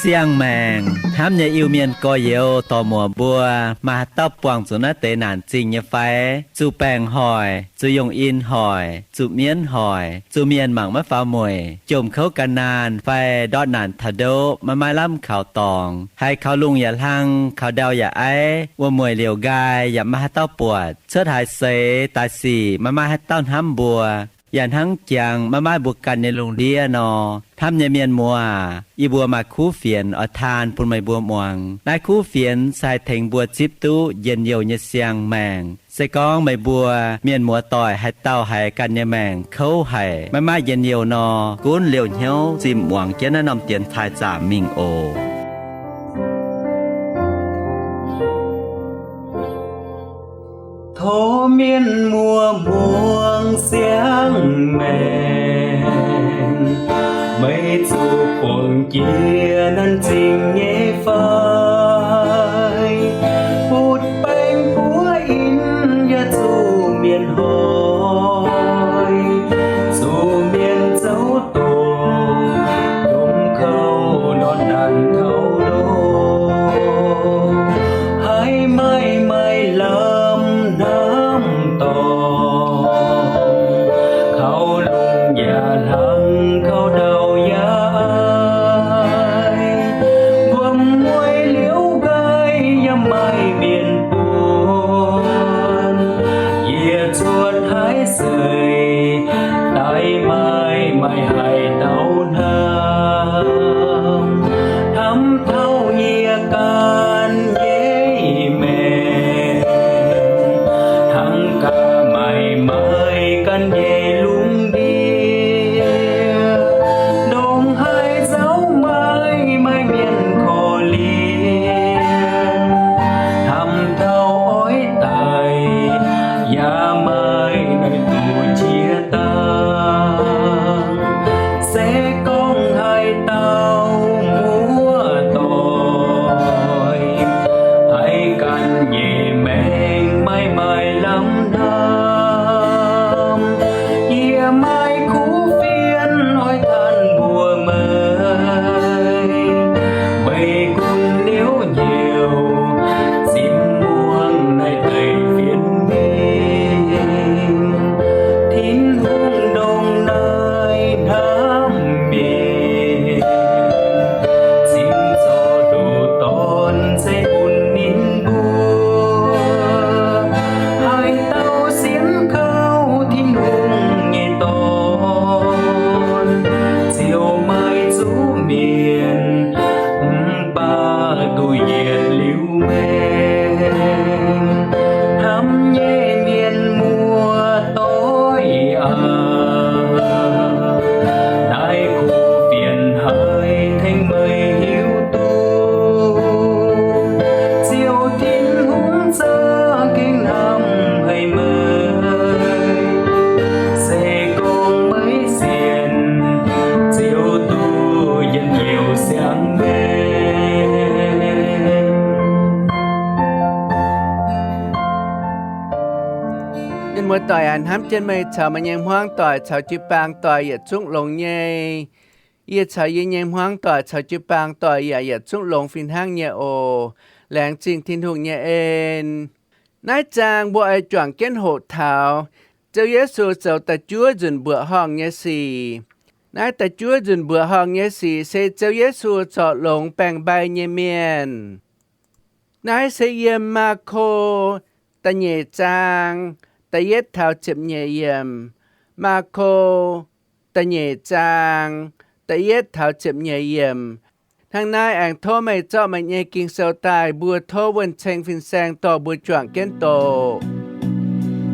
Siang-maengc hnamv nyei Iu-Mienh gorx-youz dorc-muoc mbuo, maaih haaix dauh buangh zuqc naaiv deix naanc zingh nyei fai? Zuqc baengc hoic, zuqc yungh in hoic, zuqc mienv hoic, zuqc mienh mangc maiv faaux mueic, jomc kouv gan naanh fai ndortv naanc taux ndoqv maiv maaih lamh kaux dorngx, haiz kaux lungh yaac hlang, kaux ndau yaac aiv, wuom-mueic liouc nqaai yaac maiv maaih haaix dauh buatc, cuotv haaix seix daaih sic maiv maaih haaix dauh hnamv mbuo, yaac hnangv jangx maiv maaih mbuo ganh nyei lungh ndiev nor. Hnamv nyei mienh muoz aac, yie mbuo maaih kuv fienx oix taan bun meih mbuo muangx. Naaiv kuv fienx se haih tengx mbuo zipv duqv njien-youh nyei siang-maengc. Se gorngv meih mbuo mienh muoz-doic haaix dauh haiz ganh nyei maengc kouv haic, maiv maaih njien-youh nor, gunv liouh hnyouv zimh muangx jienv naaiv norm dienx taaih zaamc mingh oc. Tov mienh muoz muangx siang-maengc, meih zuqc buangh jiex naanc zingh nyei fai? Butv baengc buov in yaac zuqc mienh hoic, zuqc mienh zouv doqc, jomc kouv ndortv naanc taux ndoqv, haiz maaih maaih lamh hnamv dorngc, kaux lungh yaac hlang, kaux ndau yaac aiv, wuom-mueic liouc nqaai yaac maaih mienh buonc. Yie cuotv haaix seix daaih maaih maaih haaix dauh hnamv, hnamv taux yie ganh nyei maengc, hnangv gaax maaih maaih ganh nyei lungh ndiev, ndongc haaix nzauh maaih maaih mienh korv-lienh, hnamv taux oix daic yaac maaih naaiv duqv qiex dangh. Se gorngv haaix dauh muoz-doic haiz ganh nyei maengc maaih maaih lamh hnamv, yie maaih kuv fienx oix tanh mbuox meih. Meih gunv liouc hnyouv zimv muangx naaiv deix fienx mingh, Tin-Hungh ndongc naaiv hnamv mienh, cingx zorc ndoqc dorn ceix bun ninh mbuo. Haaix dauh sienx kaux Tin-Hungh nyei Dorn, ziouc maaih zuqc mienh, mv baac duqv yietc liuz maengc. Hnamv nyei mienh muoz-doic aac, naaiv kuv fienx haiz tengx meih hiuv duqv, Ziouv Tin-Hungh za'gengh hnamv haic meih. Se gorngv meih sienx, ziouc duqv njien-youh siang-maengc. Mienh muoz-doic aac, hnamv jienv meih caux meih nyei hmuangv doic caux jiu-baang doic yietc zungv longx nyei. Yie caux yie nyei hmuangv doic caux jiu-baang doic yaac yietc zungv longx fih hnangv nyei oc. Laengz zingh Tin-Hungh nyei en. Naaiv zaang mbuo oix juangc jienv hoqc taux Ziouv Yesu zoux da'juov nzunc mbuoqc horngh nyei sic. Naaiv da'juov nzunc mbuoqc horngh nyei sic se Ziouv Yesu zorc longx baeng-mbai nyei mienh. Naaiv se yiem Maako da'nyeic zaang da'yietv taux ziepc nyeic yiemc. Maako da'nyeic zaang da'yietv taux ziepc nyeic yiemc. Hnangv naaiv aengx tov meih zorqv meih nyei Ging-Sou daaih, mbuo tov wuonh ceng fin-saeng dorh mbuo juangc jienv doqc.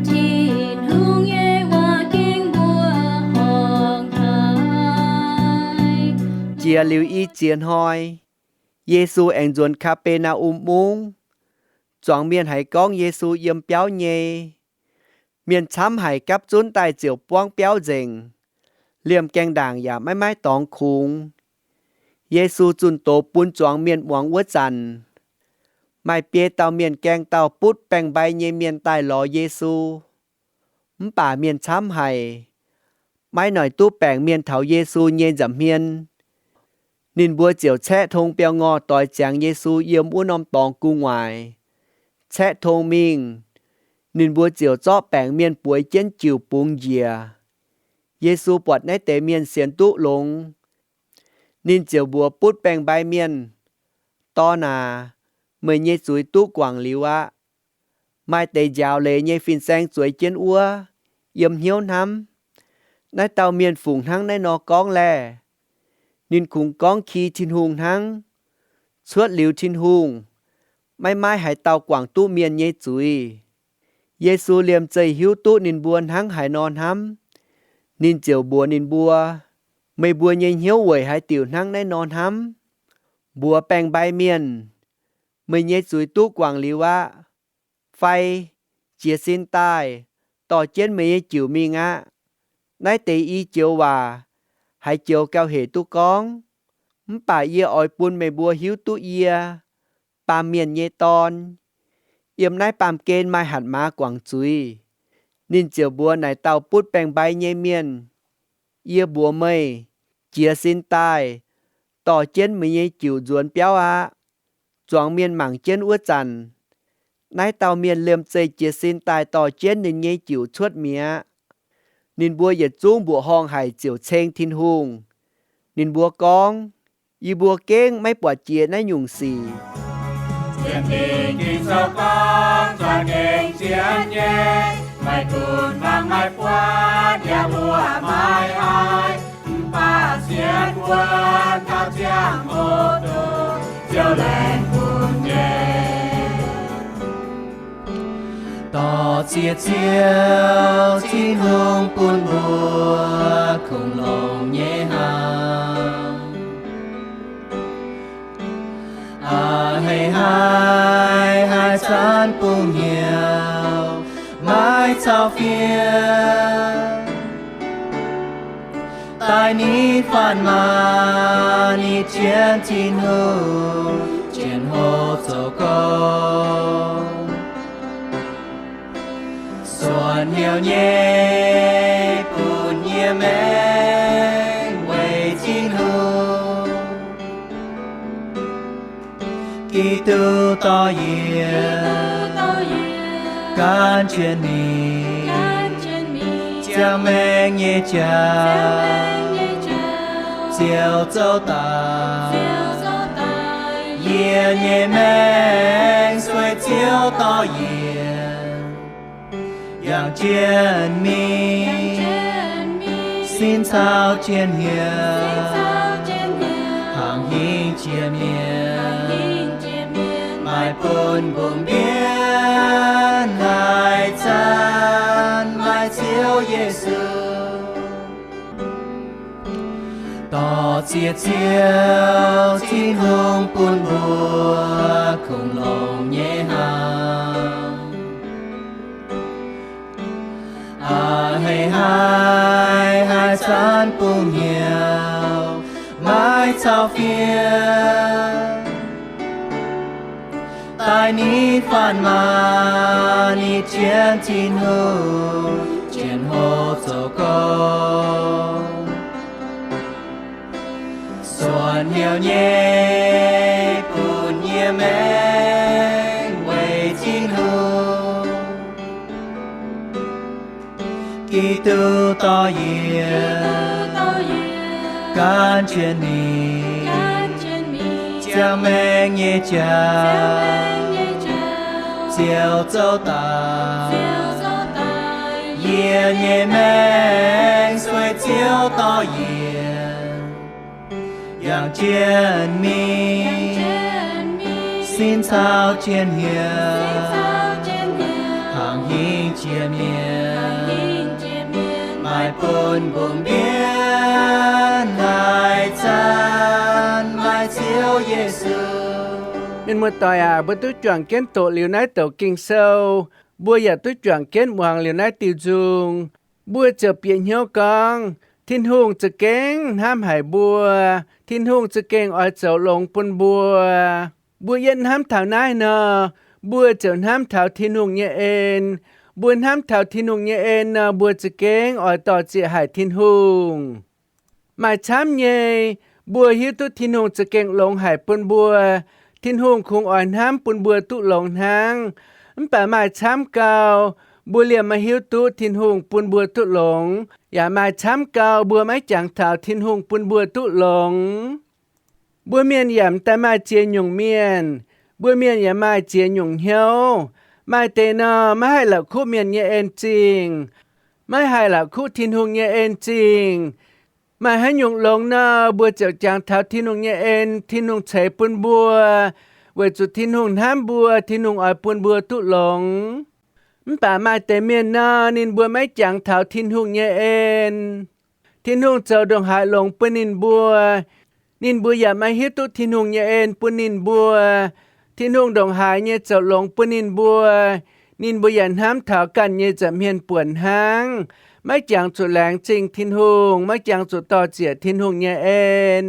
Tin-Hungh nyei waac gengh mbuoqc horngh haic. Jiex liuz i ziex hnoi, Yesu aengx nzuonx Kaa^be^naa^um Mungv. Zuangx mienh haiz gorngv Yesu yiem biauv nyei. Mienh camv haic, gapv zunv daaih ziouc buangv biauv nzengc. Liemh gaengh ndaangc yaac maiv maaih dorngx kungx. Yesu zunh doz bun zuangx mienh muangx wuov zanc, maaih biei dauh mienh gaeng dauh butv baeng-mbai nyei mienh daaih lorz Yesu. Mv baac mienh camv haic, maiv noic duqv baengc mienh taux Yesu nyei nza'hmien. Ninh mbuo ziouc caeqv tong biauv-ngorh doix ziangx Yesu yiem wuov norm dorngx gu'nguaaic. Caeqv tong mingh, ninh mbuo ziouc zorqv baengc mienh bueix jienv jiuc bungx njiec. Yesu buatc naaiv deix mienh sienx duqv longx, ninh ziouc mbuox butv baeng-mbai mienh, Dorn aac, meih nyei zuiz duqv guangc liuz aqv. Maaih deix njaaux leiz nyei fin-saeng zueiz jienv wuov, yiem hnyouv hnamv, Naaiv dauh mienh fungc hnangv naaiv nor gorngv laeh? Ninh kungx gorngv ki Tin-Hungh hnangv. Cuotv liuz Tin-Hungh, maiv maaih haaix dauh guangc duqv mienh nyei zuiz. Yesu liemh zeih hiuv duqv ninh mbuo hnangv haaix nor hnamv, ninh ziouc mbuox ninh mbuo, Meih mbuo nyei hnyouv weic haaix diuc hnangv naaiv nor hnamv? Mbuox baeng-mbai mienh, Meih nyei zuiz duqv guangc liuz aqv. Fai, Jiez sin daaih, dorh jienv meih nyei jiuc mingh aqv. Naaiv deix i joux waac haiz joux gauh hec duqv gorngv, mv baac yie oix bun meih mbuo hiuv duqv yie, Baamh Mienh nyei Dorn, yiem naaiv baamh gen maaih hatc maaz guangc zuiz. Ninh ziouc mbuox naaic dauh butv baeng-mbai nyei mienh, Yie mbuox meih, jiez sin daaih, dorh jienv meih nyei jiuc nzuonx biauv aqv. Zuangx mienh mangc jienv wuov zanc, naaiv dauh mienh liemh zeih jiez sin daaih dorh jienv ninh nyei jiuc cuotv mi'aqv. Ninh mbuo yietc zungv mbuoqc horngh haic ziouc ceng Tin-Hungh. Ninh mbuo gorngv, Yie mbuo gengh maiv buatc jiex naaiv nyungc sic. Dorh ziex Ziouv Tin-Hungh bun mbuo kungx longx nyei hnangv. A'hneiv haih, haih zanc bungx hnyouv maiv cau fiev. Daaih nitv faanv maah! Nitv jienv Tin-Hungh jienv hoqc zoux gong. Suonc hnyouv nyei bun yie maengc weic Tin-Hungh. Giduc dorh yie gan jienv mingh ziangh maengc nyei jauv. Ziouv zoux daaih yie nyei maengc sueih Ziouv dorh yie yangh jienv mingh, sin caux jienv hnyouv, hnangv hingh jiex mienv, maaih bun mbungh mbienv. Haaix zanc maaih Ziouv Yesu, dorh ziex Ziouv Tin-Hungh bun mbuo kungx longx nyei hnangv. A'hneiv haih, haih zanc bungx hnyouv maiv cau fiev. Daaih nitv faanv maah! Nitv jienv Tin-Hungh jienv hoqc zoux gong. Suonc hnyouv nyei bun yie maengc weic Tin-Hungh. Giduc dorh yie gan jienv mingh ziangh maengc nyei jauv. Ziouv zoux daaih yie nyei maengc sueih Ziouv dorh yie yangh jienv mingh, sin caux jienv hnyouv, hnangv hingh jiex mienv, maaih bun mbungh mbienv. Haaix zanc maaih Ziouv Yesu. Mienh muoz-doic aac, mbuo duqv juangc jienv doqc liuz naaiv douc Ging-Sou, mbuo yaac duqv juangc jienv muangx liuz naaiv diuh nzung, mbuo ziouc bieqc hnyouv gorngv Tin-Hungh za'gengh hnamv haic mbuo. Tin-Hungh za'gengh oix zoux longx bun mbuo. Mbuo yiem hnamv taux naaiv nor, mbuo ziouc hnamv taux Tin-Hungh nyei en. Mbuo hnamv taux Tin-Hungh nyei en nor, mbuo za'gengh oix dor-ziec haic Tin-Hungh. Maaih camv nyei, mbuo hiuv duqv Tin-Hungh za'gengh longx haic bun mbuo. Tin-Hungh kungx oix hnamv bun mbuo duqv longx hnangv. Mv baac maaih camv gau, mbuo liemh maiv hiuv duqv Tin-Hungh bun mbuo duqv longx, yaac maaih camv gau mbuo maiv jangx taux Tin-Hungh bun mbuo duqv longx. Mbuo mienh yaac m'daaih maaih ziex nyungc mienh. Mbuo mienh yaac maaih ziex nyungc hnyouv. Maaih deix nor, maiv haih la'kuqv mienh nyei en zingh, maiv haih la'kuqv Tin-Hungh nyei en zingh. Maaih haaix nyungc longx nor, mbuo ziouc jangx taux Tin-Hungh nyei en, Tin-Hungh ceix bun mbuo, weic zuqc Tin-Hungh hnamv mbuo, Tin-Hungh oix bun mbuo duqv longx. Mv baac maaih deix mienh nor, ninh mbuo maiv jangx taux Tin-Hungh nyei en. Tin-Hungh zoux ndongc haaix longx bun ninh mbuo, ninh mbuo yaac maiv hiuv duqv Tin-Hungh nyei en bun ninh mbuo. Tin-Hungh ndongc haaix nyei zoux longx bun ninh mbuo, ninh mbuo yaac hnamv taux ganh nyei nza'hmien buonc hnangv, maiv jangx zuqc laengz zingh Tin-Hungh, maiv jangx zuqc dor-ziec Tin-Hungh nyei en.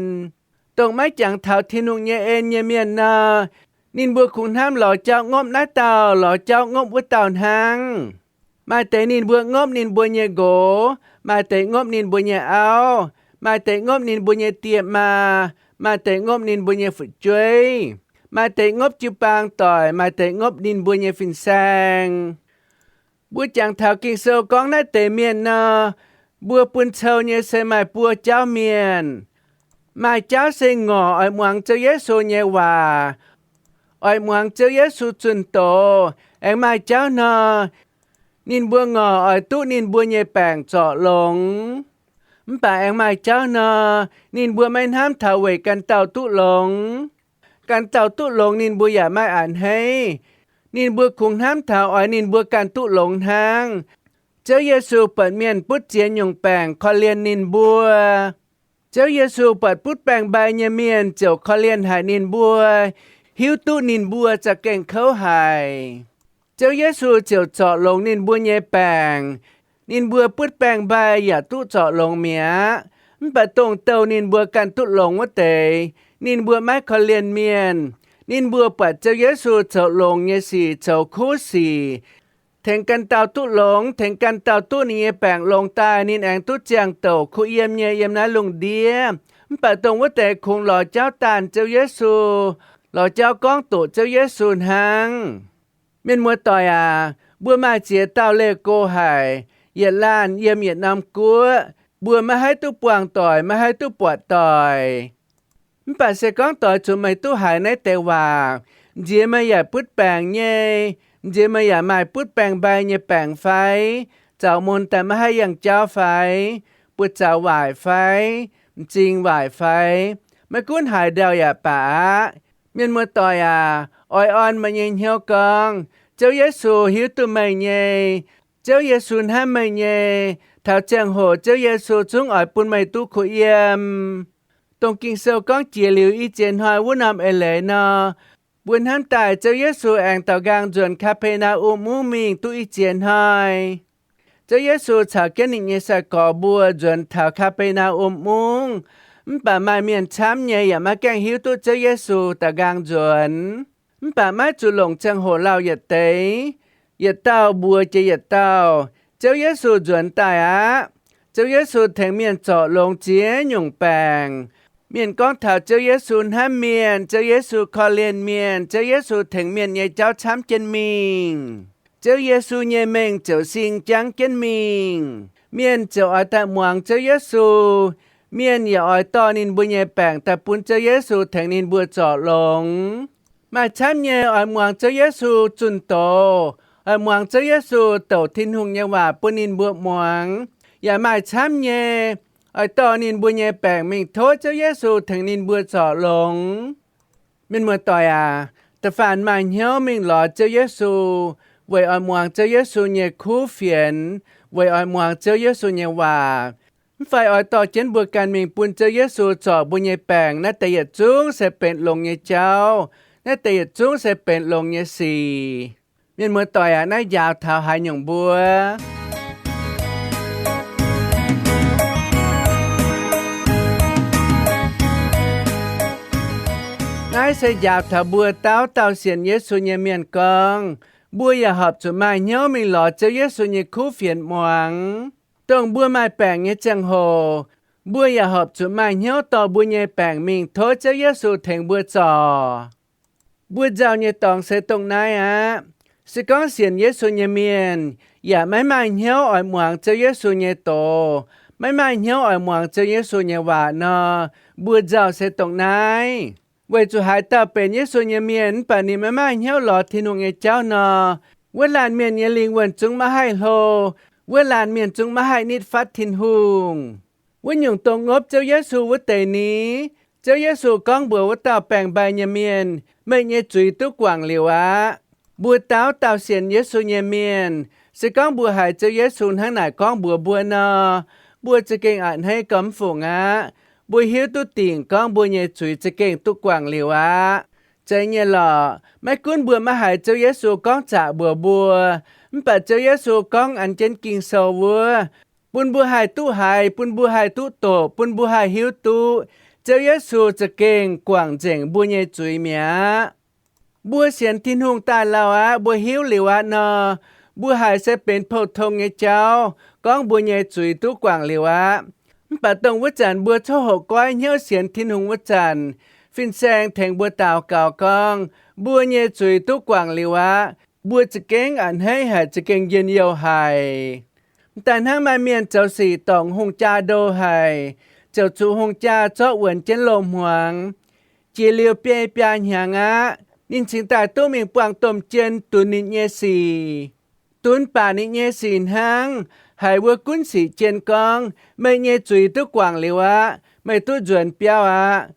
Dongh maiv jangx taux Tin-Hungh nyei en nyei mienh nor, ninh mbuo kungx hnamv lorz jauv ngopv naaiv dauh, lorz jauv ngopv wuov dauh hnangv. Maaih deix ninh mbuo ngopv ninh mbuo nyei nqox, maaih deix ngopv ninh mbuo nyei auv, maaih deix ngopv ninh mbuo nyei die maa, maaih deix ngopv ninh mbuo nyei fu'jueiv, maaih deix ngopv jiu-baang doic, maaih deix ngopv ninh mbuo nyei fin-saeng. Mbuo jangx taux Ging-Sou gorngv naaiv deix mienh nor, mbuo bun cou nyei se maaih buo jauv mienh. Maaih jauv se ngorc oix muangx Ziouv Yesu nyei waac, oix muangx Ziouv Yesu zunh doz. Aengx maaih jauv nor, ninh mbuo ngorc oix duqv ninh mbuo nyei baengc zorc longx. Mv baac aengx maaih jauv nor, ninh mbuo maiv hnamv taux weic ganh dauh duqv longx. Ganh dauh duqv longx ninh mbuo yaac maiv a'hneiv. Ninh mbuo kungx hnamv taux oix ninh mbuo ganh duqv longx hnangv. Ziouv Yesu buatc mienh butv ziex nyungc baengc korv-lienh ninh mbuo. Ziouv Yesu buatc butv baengc-mbai nyei mienh ziouc korv-lienh haic ninh mbuo, hiuv duqv ninh mbuo za'gengh kouv haic. Ziouv Yesu ziouc zorc longx ninh mbuo nyei baengc. Ninh mbuo butv baengc-mbai yaac duqv zorc longx mi'aqv. Mv baac dongh douh ninh mbuo ganh duqv longx wuov deix, ninh mbuo maiv korv-lienh mienh. Ninh mbuo buatc Ziouv Yesu zoux longx nyei sic, zoux kuv sic, tengx ganh dauh duqv longx, tengx ganh dauh duqv ninh nyei baengc longx daaih, ninh aengx duqv ziangh douc kuh yiem nyei yiem naaiv lungh ndiev. Mv baac dongh wuov deix kungx lorz jauv daanh Ziouv Yesu, lorz jauv gorngv doqc Ziouv Yesu hnangv. Mienh muoz-doic aac, mbuo maaih ziex dauh leih go haic, yietc laanh yiem yietc norm guoqv. Mbuo maiv haih duqv buangh doic, maiv haih duqv buatc doic. Mv baac se gorngv doix zuqc meih duqv haiz naaiv deix waac, m'nziex meih yaac butv baengc nyei, m'nziex meih yaac maaih butv baengc-mbai nyei baengc fai? Zaux mun daaih maiv haih yangh jauv fai? Buoz-zaux waaic fai? M'zing waaic fai? Maiv gunv haaix ndau yaac baac aqv. Mienh muoz-doic aac, oix orn meih nyei hnyouv gorngv, Ziouv Yesu hiuv duqv meih nyei. Ziouv Yesu hnamv meih nyei. Taux ziangh hoc Ziouv Yesu zungv oix bun meih duqv kuh yiem. Dongh Ging-Sou gorngv jiex liuz i ziex hnoi wuov norm eix leiz nor, mbuo hnamv daaih Ziouv Yesu aengx daaux nqaang nzuonx Kaa^be^naa^um Mungv mingh duqv i ziex hnoi. Ziouv Yesu caux jienv ninh nyei sai-gorx mbuo nzuonx taux Kaa^be^naa^um Mungv. Mv baac maaih mienh camv nyei yaac maiv gaengh hiuv duqv Ziouv Yesu daaux nqaang nzuonx. Mv baac maiv zuqc longc ziangh hoc lauh yietc deix. Yietc dauh mbuox jiex yietc dauh, Ziouv Yesu nzuonx daaih aqv. Ziouv Yesu tengx mienh zorc longx ziex nyungc baengc. Mienh gorngv taux Ziouv Yesu hnamv mienh, Ziouv Yesu korv-lienh mienh, Ziouv Yesu tengx mienh nyei jauv camv jienv mingh. Ziouv Yesu nyei mengh ziouc sing jangv jienv mingh. Mienh ziouc oix daaih muangx Ziouv Yesu. Mienh yaac oix dorh ninh mbuo nyei baengc daaih bun Ziouv Yesu tengx ninh mbuo zorc longx. Maaih camv nyei oix muangx Ziouv Yesu zunh doz, oix muangx Ziouv Yesu douc Tin-Hungh nyei waac bun ninh mbuo muangx. Yaac maaih camv nyei oix dorh ninh mbuo nyei baengc mingh tov Ziouv Yesu tengx ninh mbuo zorc longx. Mienh muoz-doic aac, da'faanh maaih hnyouv mingh lorz Ziouv Yesu, weic oix muangx Ziouv Yesu nyei kuv fienx, weic oix muangx Ziouv Yesu nyei waac. Mv fai oix dorh jienv mbuo ganh mingh bun Ziouv Yesu zorc mbuo nyei baengc, naaiv deix yietc zungv se benx longx nyei jauv. Naaiv deix yietc zungv se benx longx nyei sic. Mienh muoz-doic aac, naaiv njaaux taux haaix nyungc mbuo? Naaiv se njaaux taux mbuo dauh dauh sienx Yesu nyei mienh gorngv, mbuo yaac horpc zuqc maaih hnyouv mingh lorz Ziouv Yesu nyei kuv fienx muangx. Dongh mbuo maaih baengc nyei ziangh hoc, mbuo yaac horpc zuqc maaih hnyouv dorh mbuo nyei baengc mingh tov Ziouv Yesu tengx mbuo zorc. Mbuo nzauh nyei dorngx se dongh naaiv aqv. Se gorngv sienx Yesu nyei mienh yaac maiv maaih hnyouv oix muangx Ziouv Yesu nyei doz, maiv maaih hnyouv oix muangx Ziouv Yesu nyei waac nor, mbuo nzauh se dongh naaiv. Weic zuqc haaix dauh benx Yesu nyei mienh mv baac ninh maiv maaih hnyouv lorz Tin-Hungh nyei jauv nor, wuov laanh mienh nyei lingh wuonh zungv maiv haih hlo, wuov laanh mienh zungv maiv haih nitv fatv Tin-Hungh. Wuov nyungc dongh ngopv Ziouv Yesu wuov deix ni. Ziouv Yesu gorngv mbuox wuov dauh baengc mbai nyei mienh, meih nyei zuiz duqv guangc liuz aqv. Mbuo dauh dauh sienx Yesu nyei mienh, se gorngv mbuo haiz Ziouv Yesu hnangv naaic gorngv mbuox mbuo nor, mbuo za'gengh a'hneiv gauh mv fungc aqv. Mbuo hiuv duqv dingc gorngv mbuo nyei zuiz za'gengh duqv guangc liuz aqv. Zeiz nyei lorqc, maiv gunv mbuo maiv haiz Ziouv Yesu gorngv zaqc mbuox mbuo, mv baac Ziouv Yesu gorngv an jienv Ging-Sou wuov, bun mbuo haih duqv haiz, bun mbuo haih duqv doqc, bun mbuo haih hiuv duqv Ziouv Yesu za'gengh guangc nzengc mbuo nyei zuiz mi'aqv. Mbuo sienx Tin-Hungh daaih lauh aqv, mbuo hiuv liuz aqv nor, mbuo haiz se benx pou-tong nyei jauv gorngv mbuo nyei zuiz duqv guangc liuz aqv. Mv baac dongh wuov zanc mbuo coqv hoqc goiv hnyouv sienx Tin-Hungh wuov zanc, fin-saeng tengx mbuo daux gaux gorngv, mbuo nyei zuiz duqv guangc liuz aqv. Mbuo za'gengh a'hneiv haic, za'gengh njien-youh haic. M'daaih hnangv maaih mienh zoux sic dorngc hungh jaa ndo haic, ziouc zuqc hungh jaa zorqv wuonx jienv loz-hmuangx. Jiex liuz biei biaa hnyangx aqv, ninh cingx daaih duqv mingh buangh domh jien dunx ninh nyei sic. Dunx baac ninh nyei sic hnangv haiz wuov gunv sic jien gorngv, meih nyei zuiz duqv guangc liuz aqv. Meih duqv nzuonx biauv aqv.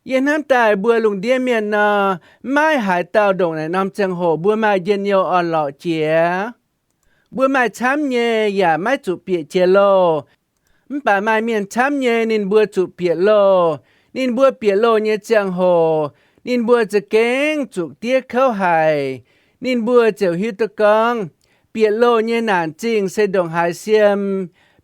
Yie hnamv daaih mbuo lungh ndiev mienh nor, maiv maaih haaix dauh ndongc naaic norm ziangh hoc mbuo maaih njien-youh orn-lorqc jiex. Mbuo maaih camv nyei yaac maiv zuqc bieqc jiex loh. Mv baac maaih mienh camv nyei ninh mbuo zuqc bieqc loh. Ninh mbuo bieqc loh nyei ziangh hoc, ninh mbuo za'gengh zuqc diev kouv haic. Ninh mbuo ziouc hiuv duqv gorngv, bieqc loh nyei naanc zingh se ndongc haaix siem,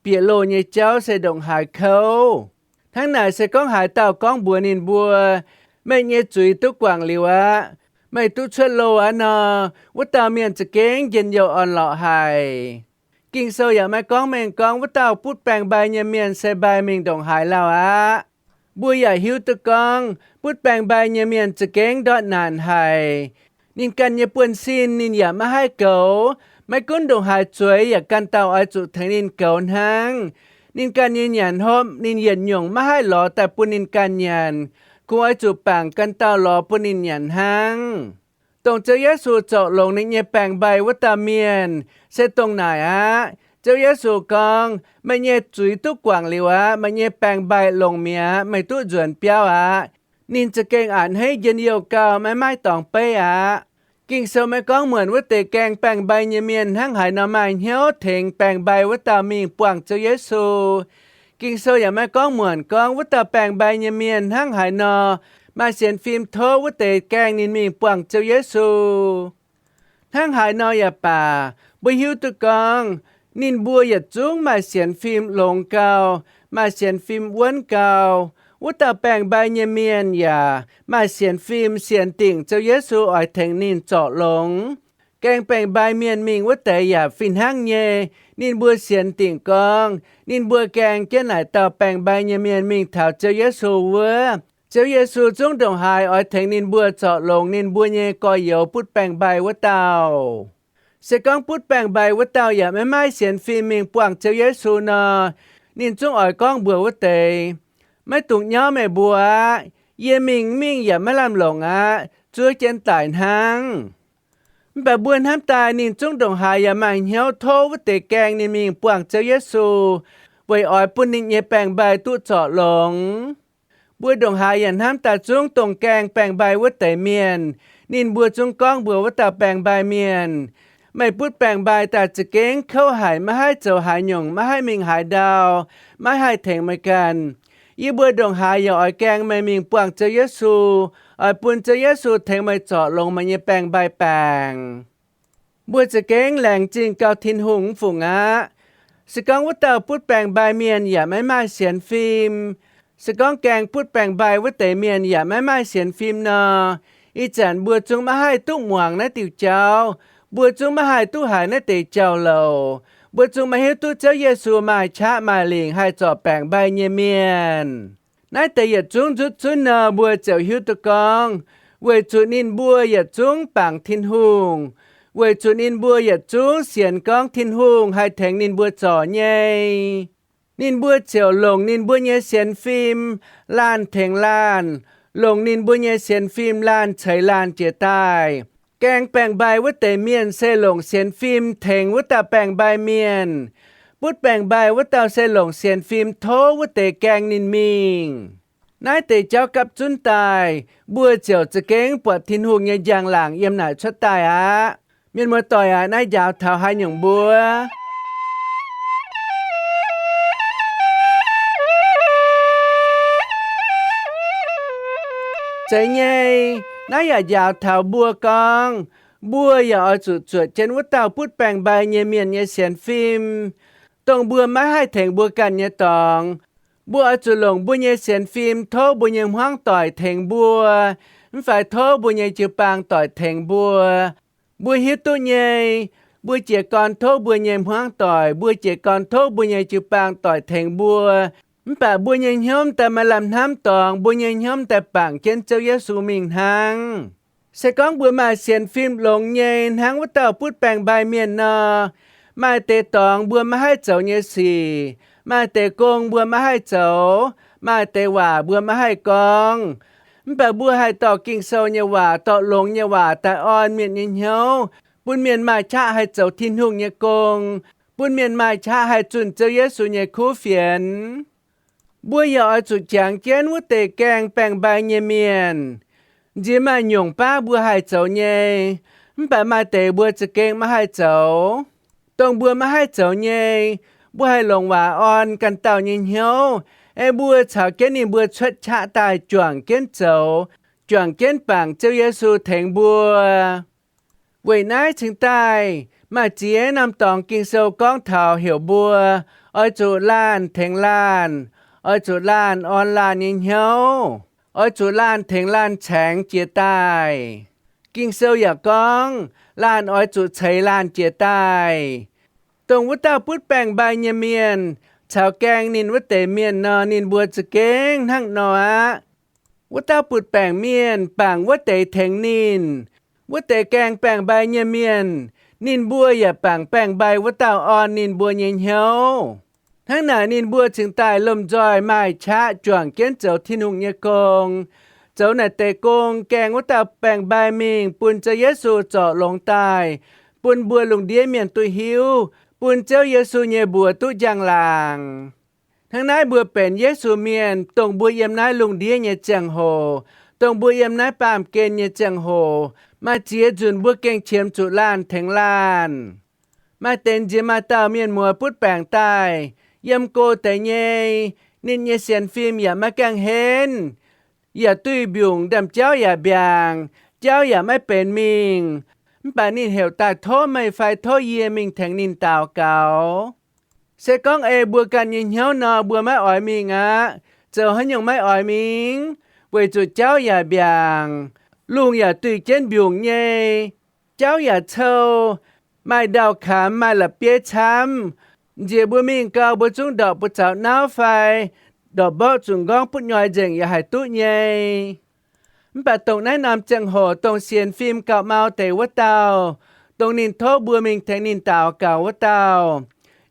bieqc loh nyei jauv se ndongc haaix kouv. Hnangv naaic se gorngv haaix dauh gorngv mbuox ninh mbuo, meih nyei zuiz duqv guangc liuz aqv, meih duqv cuotv loh aqv nor, wuov dauh mienh za'gengh njien-youh orn-lorqc haic. Ging-Sou yaac maiv gorngv mengh gorngv wuov dauh butv baengh mbai nyei mienh se mbai mingh ndongc haaix lauh aqv. Mbuo yaac hiuv duqv gorngv butv baengh mbai nyei mienh za'gengh ndortv naanc haic. Ninh ganh nyei buonv-sin ninh yaac maiv haih goux. Maiv gunv ndongc haaix zueiz yaac ganh dauh oix zuqc tengx ninh goux hnangv. Ninh ganh nyei nyanc hopv ninh yietc nyungc maiv haih lorz daaih bun ninh ganh nyanc. Kungx oix zuqc bangc ganh dauh lorz bun ninh nyanc hnangv. Dongh Ziouv Yesu zorc longx ninh nyei baengh mbai wuov dauh mienh se dongh naaic aqv. Ziouv Yesu gorngv, meih nyei zuiz duqv guangc liuz aqv. Meih nyei baengh mbai longx mi'aqv. Meih duqv nzuonx biauv aqv. Ninh za'gengh a'hneiv njien-youh gauh maiv maaih dorngx beiv aqv. Ging-Sou maiv gorngv muonc wuov deix gaeng baengh mbai nyei mienh hnangv haaix nor maaih hnyouv tengx baengh mbai wuov dauh mingh buangh Ziouv Yesu. Ging-Sou yaac maiv gorngv muonc gorngv wuov dauh baengh mbai nyei mienh hnangv haaix nor maaih sienx fim tov wuov deix gaeng ninh mingh buangh Ziouv Yesu. Hnangv haaix nor yaac baac, mbuo hiuv duqv gorngv ninh mbuo yietc zungv maaih sienx fim longx gau, maaih sienx fim wuonv gau. Wuov dauh baengh mbai nyei mienh yaac maaih sienx fim sienx dingc Ziouv Yesu oix tengx ninh zorc longx. Gaeng baengh mbai mienh mingh wuov deix yaac fih hnangv nyei. Ninh mbuo sienx dingc gorngv ninh mbuo gaeng jienv naaic dauh baengh mbai nyei mienh mingh taux Ziouv Yesu wuov, Ziouv Yesu zungv ndongc haaix oix tengx ninh mbuo zorc longx ninh mbuo nyei gorx-youz butv baengh mbai wuov dauh. Se gorngv butv baengh mbai wuov dauh yaac maiv maaih sienx fim mingh buangh Ziouv Yesu nor, ninh zungv oix gorngv mbuox wuov deix, maiv dungx nyauv meih mbuo aqv. Yie mingh mingh yaac maiv lamh longc aqv. Zuov jienv daic hnangv. Mv baac mbuo hnamv daaih ninh zungv ndongc haaix yaac maaih hnyouv tov wuov deix gaeng ninh mingh buangh Ziouv Yesu, weic oix bun ninh nyei baengc mbai duqv zorc longx. Mbuo ndongc haaix yaac hnamv daaih zungv dongh gaeng baengc mbai wuov deix mienh, ninh mbuo zungv gorngv mbuox wuov dauh baengc mbai mienh, meih butv baengc mbai daaih za'gengh kouv haic, maiv haih zoux haaix nyungc, maiv haih mingh haaix ndau, maiv haih tengx meih ganh. Yie mbuo ndongc haaix yaac oix gaeng meih mingh buangh Ziouv Yesu, oix bun Ziouv Yesu tengx meih zorc longx meih nyei baengc mbai baengc. Mbuo za'gengh laengz zingh gau Tin-Hungh mv fungc aqv. Se gorngv wuov dauh butv baengc mbai mienh yaac maiv maaih sienx fim, Se gorngv gaeng butv baengc-mbai wuov deix mienh yaac maiv maaih sienx fim nor, ih zanc mbuo zungv maiv haih duqv muangx naaiv diuc jauv. Mbuo zungv maiv haih duqv haiz naaiv deix jauv-louc. Mbuo zungv maiv hiuv duqv Ziouv Yesu maaih qaqv maaih lingc haih zorc baengc-mbai nyei mienh. Naaiv deix yietc zungv nzutv zunv nor, mbuo ziouc hiuv duqv gorngv, weic zuqc ninh mbuo yietc zungv bangc Tin-Hungh, weic zuqc ninh mbuo yietc zungv sienx gorngv Tin-Hungh haih tengx ninh mbuo zorc nyei, ninh mbuo ziouc longc ninh mbuo nyei sienx fim laanh tengx laanh, longc ninh mbuo nyei sienx fim laanh ceix laanh jiez daaih. Gaeng baengc-mbai wuov deix mienh se longc sienx fim tengx wuov dauh baengc-mbai mienh. Butv baengc-mbai wuov dauh se longc sienx fim tov wuov deix gaeng ninh mingh. Naaiv deix jauv gapv zunv daaih, mbuo ziouc za'gengh buatc Tin-Hungh nyei njang-laangc yiem naaic cuotv daaih aqv. Mienh muoz-doic aac, naaiv njaaux taux haaix nyungc mbuo? Zeiz nyei, naaiv yaac njaaux taux mbuo gorngv, mbuo yaac oix zuqc zuotc jienv wuov dauh butv baengc-mbai nyei mienh nyei sienx fim, dongh mbuo maiv haih tengx mbuo ganh nyei dorngx. Mbuo oix zuqc longc mbuo nyei sienx fim tov mbuo nyei hmuangv doic tengx mbuo, mv fai tov mbuo nyei jiu-baang doic tengx mbuo. Mbuo hiuv duqv nyei, mbuo jiez gorn tov mbuo nyei hmuangv doic, mbuo jiez gorn tov mbuo nyei jiu-baang doic tengx mbuo, mv baac mbuo nyei hnyouv daaih maaih lamh hnamv dorngx, mbuo nyei hnyouv daaih bangc jienv Ziouv Yesu mingh hnangv. Se gorngv mbuo maaih sienx fim longx nyei hnangv wuov dauh butv baengc-mbai mienh nor, maaih deix dorngx mbuo maiv haih zoux nyei sic, maaih deix gong mbuo maiv haih zoux, maaih deix waac mbuo maiv haih gorngv, mv baac mbuo haih dorh Ging-Sou nyei waac, dorh longx nyei waac daaih orn mienh nyei hnyouv, bun mienh maaih qaqv haih zoux Tin-Hungh nyei gong, bun mienh maaih qaqv haih zunh Ziouv Yesu nyei kuv fienx. Mbuo yaac oix zuqc jangx jienv wuov deix gaeng baengc-mbai nyei mienh. Nziex maaih nyungc baav mbuo haih zoux nyei, mv baac maaih deix mbuo za'gengh maiv haih zoux. Dongh mbuo maiv haih zoux nyei, mbuo haih longc waac orn ganh dauh nyei hnyouv, aeqv, mbuo caux jienv ninh mbuo cuotv qaqv daaih juangc jienv zoux, juangc jienv bangc Ziouv Yesu tengx mbuo. Weic naaiv cingx daaih maaih ziex norm dorngx Ging-Sou gorngv taux heuc mbuo oix zuqc laanh tengx laanh, oix zuqc laanh orn laanh nyei hnyouv, oix zuqc laanh tengx laanh caengx jiez daaih. Ging-Sou yaac gorngv laanh oix zuqc ceix laanh jiez daaih. Dongh wuov dauh butv baengc-mbai nyei mienh caux gaeng ninh wuov deix mienh nor, ninh mbuo za'gengh hnangv nor aqv. Wuov dauh butv-baengc mienh bangc wuov deix tengx ninh. Wuov deix gaeng baengc-mbai nyei mienh, ninh mbuo yaac bangc baengc-mbai wuov dauh orn ninh mbuo nyei hnyouv. Hnangv naaic ninh mbuo cingx daaih lomh nzoih maaih qaqv juangc jienv zoux Tin-Hungh nyei gong. Zoux naaic deix gong gaeng wuov dauh baengc-mbai mingh bun Ziouv Yesu zorc longx daaih, bun mbuo lungh ndiev mienh duqv hiuv, bun Ziouv Yesu nyei mbuox duqv njang-laangc. Hnangv naaiv mbuo benx Yesu mienh, dongh mbuo yiem naaiv lungh ndiev nyei ziangh hoc, dongh mbuo yiem naaiv baamh gen nyei ziangh hoc, maaih ziex nzunc mbuo gengh qiemx zuqc laanh tengx laanh. Maaih deix nziex maaih dauh mienh muoz butv baengc daaih, yiem go deix nyei, ninh nyei sienx fim yaac maiv gaengh henv, yaac duih mbiungc, ndaamv-jauv yaac mbiaangc, jauv yaac maiv benx mingh. Mv baac ninh heuc daaih tov meih fai tov yie mingh tengx ninh daux gaux. Se gorngv ei mbuo ganh nyei hnyouv nor, mbuo maiv oix mingh aqv. Zoux haaix nyungc maiv oix mingh? Weic zuqc jauv yaac mbiaangc, lungh yaac duih jienv mbiungc nyei, jauv yaac cou, maaih ndau-kamx, maaih la'bieiv camv. Nziex mbuo mingh gau, mbuo zungv ndortv buoz-zaux nauv fai ndortv mborqv zuqc nqorngv butv nyoi nzengc yaac haih duqv nyei. Mv baac dongh naaiv norm ziangh hoc, dongh sienx fim gauh mau deix wuov dauh, dongh ninh tov mbuo mingh tengx ninh daux gaux wuov dauh,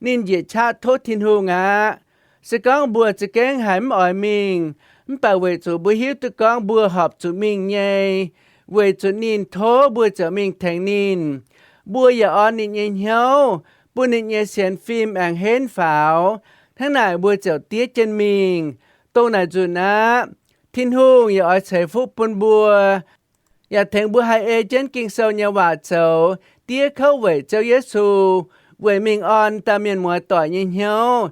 ninh njiec qaqv tov Tin-Hungh aqv. Se gorngv mbuo za'gengh haiz mv oix mingh, mv baac weic zuqc mbuo hiuv duqv gorngv mbuo horpc zuqc mingh nyei, weic zuqc ninh tov mbuo ziouc mingh tengx ninh, mbuo yaac orn ninh nyei hnyouv, bun ninh nyei sienx fim aengx henv faaux. Hnangv naaic mbuo ziouc diev jienv mingh. Dongh naaic nzunc aqv, Tin-Hungh yaac oix ceix fuqv bun mbuo, yaac tengx mbuo haih ei jienv Ging-Sou nyei waac zoux, diev kouv weic Ziouv Yesu, weic mingh orn dauh mienh muoz-doic nyei hnyouv.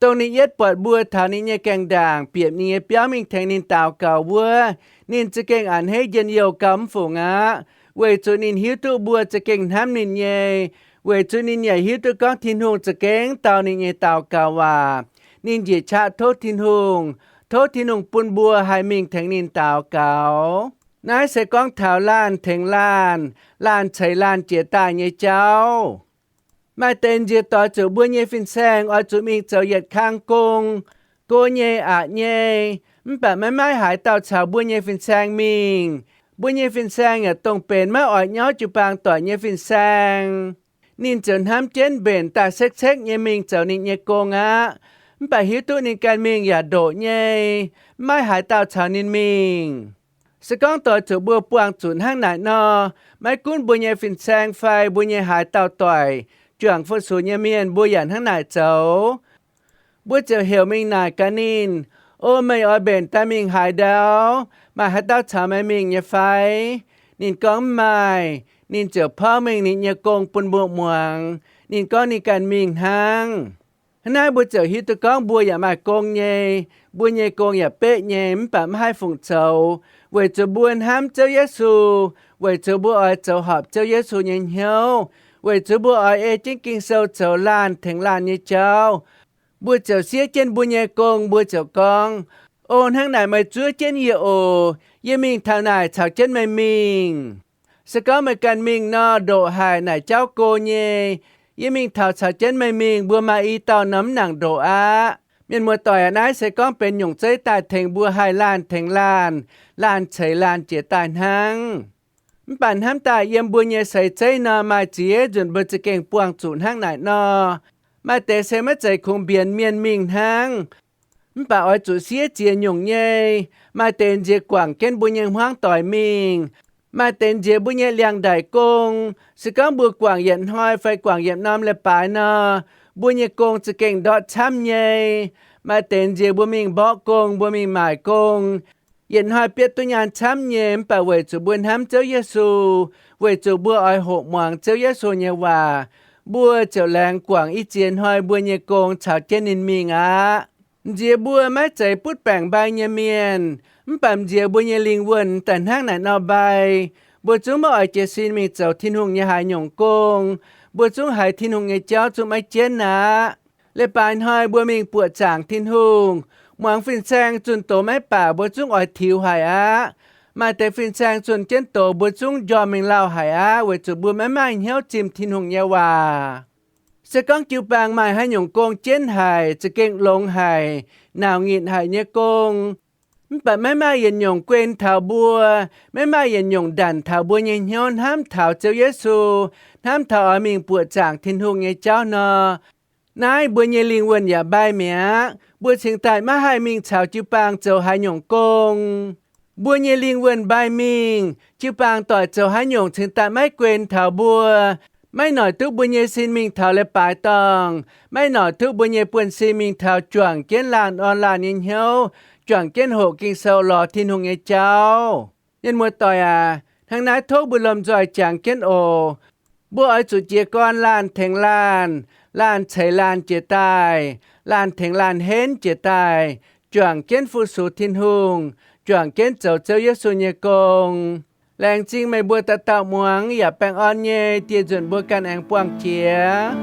Dongh ninh yietv buatc mbuo taux ninh nyei gaengh ndaangc, bieqc ninh nyei biauv mingh tengx ninh daux gaux wuov, ninh za'gengh a'hneiv njien-youh gauh mv fungc aqv, weic zuqc ninh hiuv duqv mbuo za'gengh hnamv ninh nyei, weic zuqc ninh yaac hiuv duqv gorngv Tin-Hungh za'gengh dau ninh nyei daux gaux waac. Ninh njiec qaqv tov Tin-Hungh, Tov Tin-Hungh bun mbuo haih mingh tengx ninh daux gaux. Naaiv se gorngv taux laanh tengx laanh, laanh ceix laanh jiex daaih nyei jauv. Maaih deix nziex doix zuqc mbuo nyei fin-saeng oix zuqc mingh zoux yietc kang gong, go nyei aqc nyei, mv baac maiv maaih haaix dauh caux mbuo nyei fin-saeng mingh. Mbuo nyei fin-saeng yaac dongh benx maiv oix nyauv jiu-baang doic nyei fin-saeng. Ninh ziouc hnamv jienv mbenc daaih sekv-sekv nyei mingh zoux ninh nyei gong aqv. Mv baac hiuv duqv ninh ganh mingh yaac ndoqc nyei, mv maaih haaix dauh caux ninh mingh. Se gorngv doix zuqc mbuo buangh zuqc hnangv naaic nor, maiv gunv mbuo nyei fin-saeng fai mbuo nyei haaix dauh doic, juangc fu-sux nyei mienh mbuo yaac hnangv naaic zoux. Mbuo ziouc heuc mingh naaic gaax ninh, O, meih oix mbenc daaih mingh haaix ndau? Maaih haaix dauh caux meih mingh nyei fai? Ninh gorngv, Mv maaih. Ninh ziouc porv mengh ninh nyei gong bun mbuo muangx. Ninh gorngv ninh ganh mingh hnangv. Hnangv naaiv mbuo ziouc hiuv duqv gorngv mbuo yaac maaih gong nyei. Mbuo nyei gong yaac beqv nyei, mv baac mv haih fungc zoux, weic zuqc mbuo hnamv Ziouv Yesu, weic zuqc mbuo oix zoux horpc Ziouv Yesu nyei hnyouv, weic zuqc mbuo oix ei jienv Ging-Sou zoux laanh tengx laanh nyei jauv. Mbuo ziouc siev jienv mbuo nyei gong, mbuo ziouc gorngv, O, hnangv naaic meih zuov jienv yie oc. Yie mingh taux naaic caux jienv meih mingh. Se gorngv meih ganh mingh nor, ndoqc haic, naaic jauv go nyei. Yie mingh taux caux jienv meih mingh, mbuo maaih i dauh norm mv nangc ndoqc aqv. Mienh muoz-doic aac, naaiv se gorngv benx nyungc zeiv daaih tengx mbuo haih laanh tengx laanh, laanh ceix laanh jiex daaih hnangv. Mv baac hnamv daaih yiem mbuo nyei seix zeiv nor, maaih ziex nzunc mbuo za'gengh buangh zuqc hnangv naaic nor. Maaih deix se maiv zeiz kungx mbienx mienh mingh hnangv, mv baac oix zuqc siev ziex nyungc nyei. Maaih deix nziex guangc jienv mbuo nyei hmuangv doic mingh. Maaih deix nziex mbuo nyei liangx-ndaic gong. Se gorngv mbuo guangc yietc hnoi fai guangc yietc norm leiz-baaix nor, mbuo nyei gong za'gengh ndortv camv nyei. Maaih deix nziex mbuo mingh mborqv gong, mbuo mingh maaic gong, yietc hnoi bietv duqv nyaanh camv nyei. Mv baac weic zuqc mbuo hnamv Ziouv Yesu, weic zuqc mbuo oix hoqc muangx Ziouv Yesu nyei waac, mbuo ziouc laengz guangc i ziex hnoi mbuo nyei gong caux jienv ninh mingh aqv. Nziex mbuo maiv zeiz butv baengc mbai nyei mienh, mv baac nziex mbuo nyei lingh wuonh daaih hnangv naaic nor mbai. Mbuo zungv maiv oix jiez sin mingh zoux Tin-Hungh nyei haaix nyungc gong. Mbuo zungv haiz Tin-Hungh nyei jauv zungv maiv jienv aqv. Leiz-baaix hnoi mbuo mingh buoqc zaangc Tin-Hungh, muangx fin-saeng zunh doz maiv baac mbuo zungv oix tiux haic aqv. Maaih deix fin-saeng zunh jienv doz mbuo zungv njormh mingh lauh haic aqv, weic zuqc mbuo maiv maaih hnyouv zimh Tin-Hungh nyei waac. Se gorngv jiu-baang maaih haaix nyungc gong jienv haic, za'gengh longx haic, nauc nyitc haic nyei gong, mv baac maiv maaih yietc nyungc guen taux mbuo, maiv maaih yietc nyungc ndanc taux mbuo nyei hnyouv hnamv taux Ziouv Yesu, hnamv taux oix mingh buoqc zaangc Tin-Hungh nyei jauv nor, naaiv mbuo nyei lingh wuonh yaac mbai mi'aqv. Mbuo cingx daaih maiv haih mingh caux jiu-baang zoux haaix nyungc gong. Mbuo nyei lingh wuonh mbai mingh, jiu-baang doic zoux haaix nyungc cingx daaih maiv guen taux mbuo. Maiv noic duqv mbuo nyei sin mingh taux leiz-baaix dorngh. Maiv noic duqv mbuo nyei buonv-sin mingh taux juangc jienv laanh orn laanh nyei hnyouv, juangc jienv hoqc Ging-Sou lorz Tin-Hungh nyei jauv. Mienh muoz-doic aac, hnangv naaiv tov mbuo lomh nzoih jangx jienv oc. Mbuo oix zuqc jiez gorn laanh tengx laanh, laanh ceix laanh jiex daaih, laanh tengx laanh henv jiex daaih, juangc jienv fu-sux Tin-Hungh, juangc jienv zoux Ziouv Yesu nyei gong. Laengz zingh meih mbuo dauh dauh muangx yaac baengh orn nyei dieh nzunc mbuo ganh aengx buangh jiex.